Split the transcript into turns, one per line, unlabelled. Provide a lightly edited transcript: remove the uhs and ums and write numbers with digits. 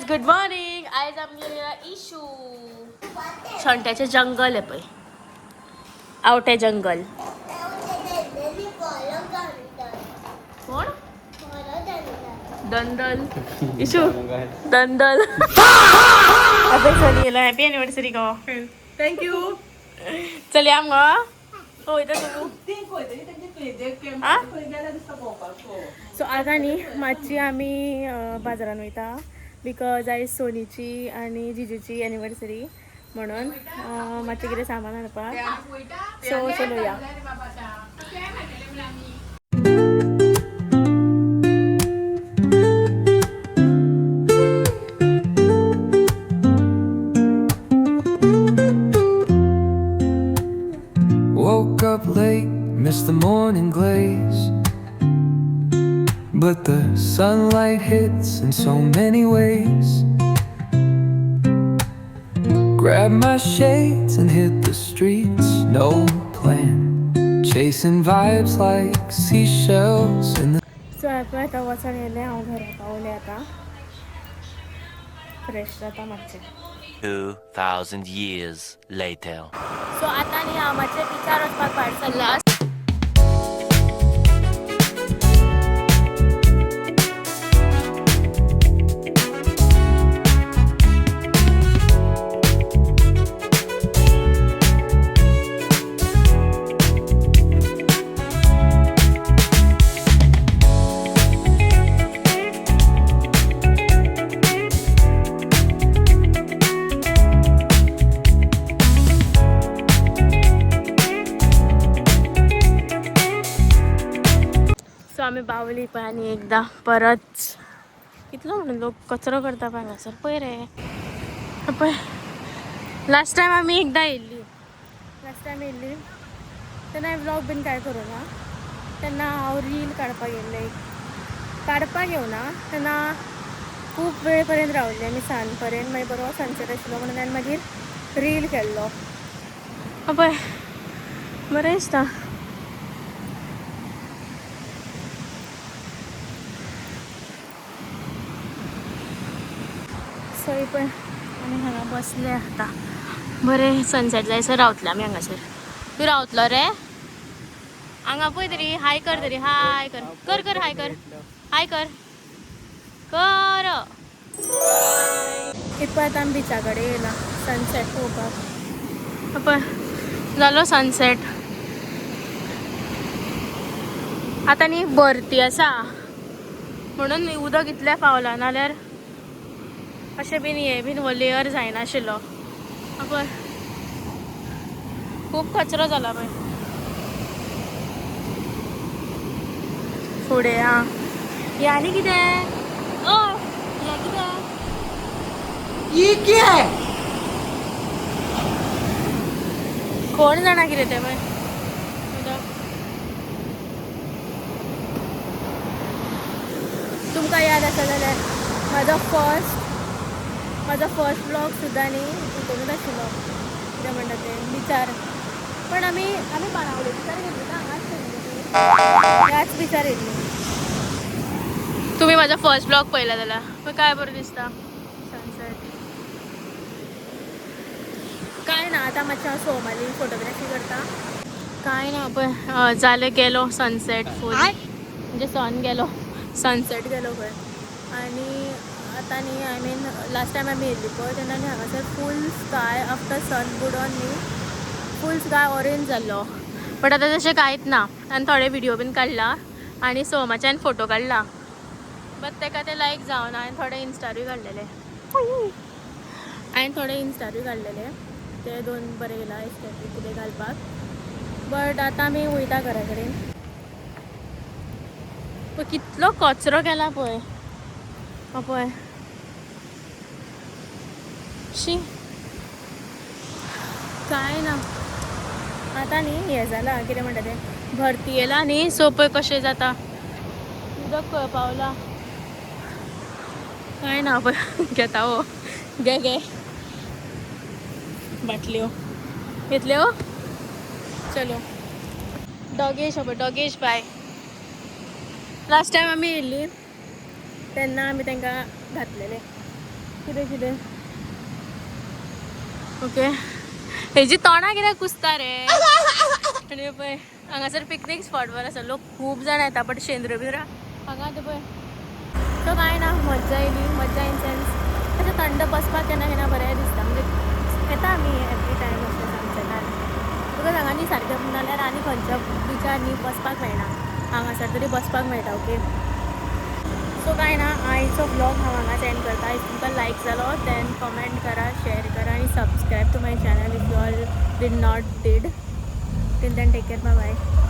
Guys, good morning. आयज आमगे issue शंट्याचें जंगल आहे पळय, आवटे जंगल. कोण दंदल इशू दंदल. अबे चल येला, happy anniversary go.
Thank you.
चल या मगो वयता तूं. सो आतां न्ही मातशी आमी बाजारान वयता because आयज सोनीची आनी जिजूची एनिवर्सरी म्हणून मातशें कितें सामान हाडपाक. सो चलो या.
Woke up late, missed the morning glaze. But the sunlight hits in so many ways. Grab my shades and hit the streets, no plan. Chasing vibes like seashells in the
so आतां वचोन येयलें हांव, घरा पावलें आतां, fresh जाता मातशें.
2,000 years later.
So आतां न्ही हांव मातशें बिचार वचपाक भायर सरला. सो आमी बावली पळय आनी एकदां परत कितलो म्हणून लोक कचरो करता पळय हांगासर. पळय रे, पळय, लास्ट टायम आमी एकदां येयल्ली, लास्ट टायम येयल्ली तेन्ना हांवें व्लॉग बीन कांय करूं ना. तेन्ना हांव रील काडपाक येयल्लें, एक काडपाक येवना. तेन्ना खूब वेळ पर्यंत रावल्ले आमी सान पर्यंत. मागीर बरो सनसेट आशिल्लो म्हणून हांवें मागीर रील केल्लो. पळय, बरें दिसता. सो पळय, आमी हांगा बसले आतां, बरें सनसेट जायसर रावतले आमी हांगासर. तूं रावतलो रे हांगा? पळय तरी, हाय कर तरी, हाय कर, कर कर, हाय कर, हाय कर, कर. हे पळय, आतां आमी बिचा कडेन येयला सनसेट पळोवपाक. पळय, जालो सनसेट. आतां न्ही भरती आसा म्हणून उदक इतलें पावलां, नाल्यार अशें बीन हें बीन लेयर जायनाशिल्लो. पळय, खूब कचरो जाला पळय फुडें. आं, हें आनी कितें? हय, हें कितें?
ये क्या है?
कोण जाणा कितें तें. पळय उदक. तुमकां याद आसा जाल्यार म्हाजो फर्स्ट व्लॉग सुद्दां न्ही हितूनच आशिल्लो, कितें म्हणटा तें, बिचार. पण आमी आमी बाणावले बिचार गेल्ली ना, हांगाच गेल्ली, ह्याच बिचार येयल्ली. तुमी म्हाजो फर्स्ट व्लॉग पळयला जाल्यार पळय काय बरें दिसता सनसेट. काय ना, आतां मातशें हांव सोमाली फोटोग्राफी करता. काय ना, पळय जालें, गेलो सनसेट फूल, म्हणजे सन गेलो, सनसेट गेलो पळय. आनी आतां न्ही, I mean last time आमी येयल्ली पळय तेन्ना न्ही हांगासर फूल स्काय आफ्टर सन बुडोन न्ही फूल स्काय ऑरेंज जाल्लो, बट आतां तशें कांयच ना. आनी थोडे विडियो बीन काडला आनी सोमाच्यान फोटो काडला, बट तेका ते लायक जावना. हांवें थोडे इन्स्टारूय काडलेले, हांवें थोडे इन्स्टारूय काडलेले, ते दोन बरे येयला एस्टेटीक कितें घालपाक. बट आतां आमी वयता घरा कडेन. पळय कितलो कचरो केला पळय, हो पळय, शी. काय ना, आतां न्ही हें जालां, कितें म्हणटा तें, भरती येयला न्ही, सो पळय कशें जाता, उदक खंय पावलां. काय ना, पळय घेता हो, घे घे बाटल्यो घेतल्यो. चलो, डॉगेश पळय, डॉगेश बाय. लास्ट टायम आमी येयल्ली तेन्ना आमी तांकां घातलेले. कितें कितें. ओके, हेजी तोंडा कित्याक कुसता रे? आनी पळय, हांगासर पिकनीक स्पॉट बरो आसा. लोक खूब जाण येता, बट शेंद्रो बिंद्रो हांगा आतां पळय. सो कांय ना, मज्जा येयली. मज्जा इन सेन्स अशें थंड बसपाक केन्ना केन्ना बरें दिसता. म्हणजे येता आमी एवरी टायम अशें सनसेटार, because हांगा न्ही सारकें, नाल्यार आनी खंयच्या बिचार न्ही बसपाक मेळना. हांगासर तरी बसपाक मेळटा. ओके, सो काय ना, आयचो ब्लॉग हांव हांगाच एंड करता. If तुमकां लायक जालो देन कमेंट करा, शेअर करा आनी subscribe to my channel if you all did not did. Till then, take care, bye bye.